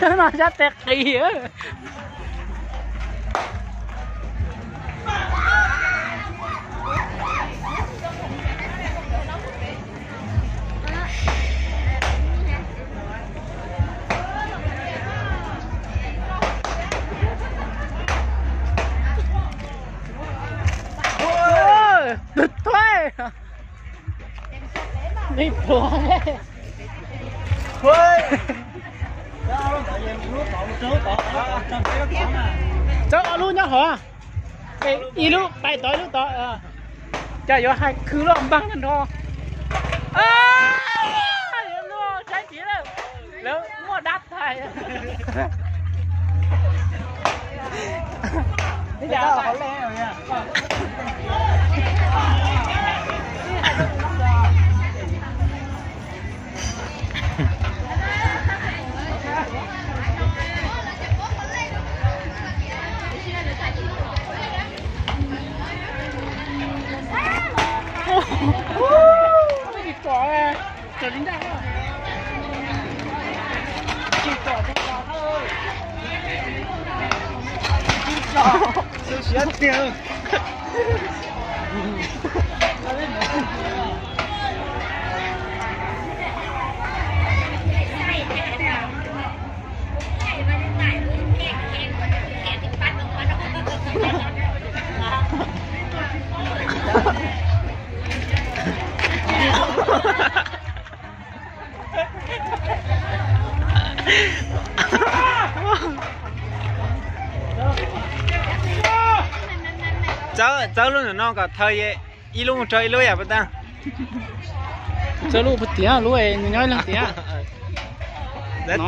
Tab no sab tes qis. Txawb ob lub nyob hauv. Ib lub pais tod ib lub tod. Cas yuav hais khwv loj npag nrho. Yuav luag saib txiv lawm. Lawv muaj dab tag. Txawb lub ntawm no kom thaw ib lub mus rau ib lub yam puas tau. Txawb lub puag tim, lub nws nyob leej tim no.